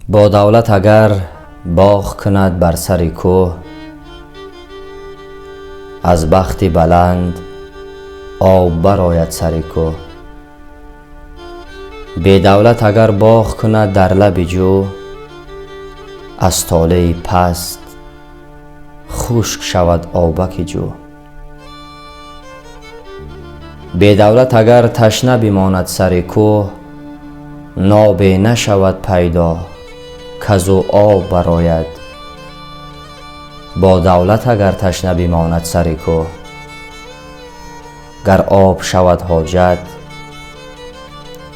Бо давлат агар боғ кунад бар сари кӯҳ, аз бахти баланд об барояд сари кӯҳ. Бедавлат агар боғ кунад дар лаби ҷӯ, аз толеи паст хушк шавад обаки ҷӯ. Бедавлат агар ташна бимонад сари кӯҳ, нобе нашавад пайдо, казу об барояд. Бо давлат агар ташна бимонад сари кӯҳ, гар об шавад ҳоҷат,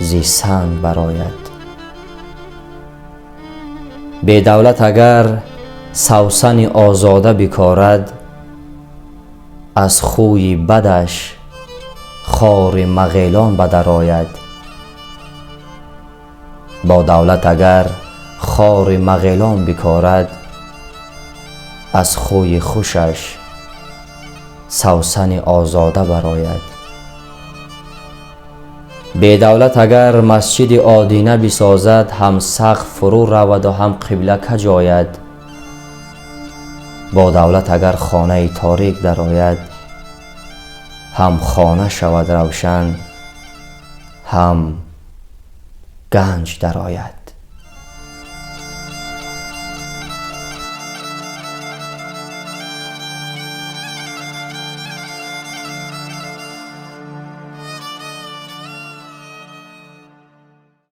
зи санг барояд. Бедавлат агар савсани озода бикорад, аз хӯи бадаш хори мағелон бадарояд. Бо давлат агар хори мағелон бикорад, аз хӯи хушаш савсани озода барояд. Бедавлат агар масҷиди одина бисозад, ҳам сақф фурӯ раваду ҳам қибла каҷ ояд. Бо давлат агар хонаи торик дарояд, ҳам хона шавад равшан, ҳам ганҷ дарояд.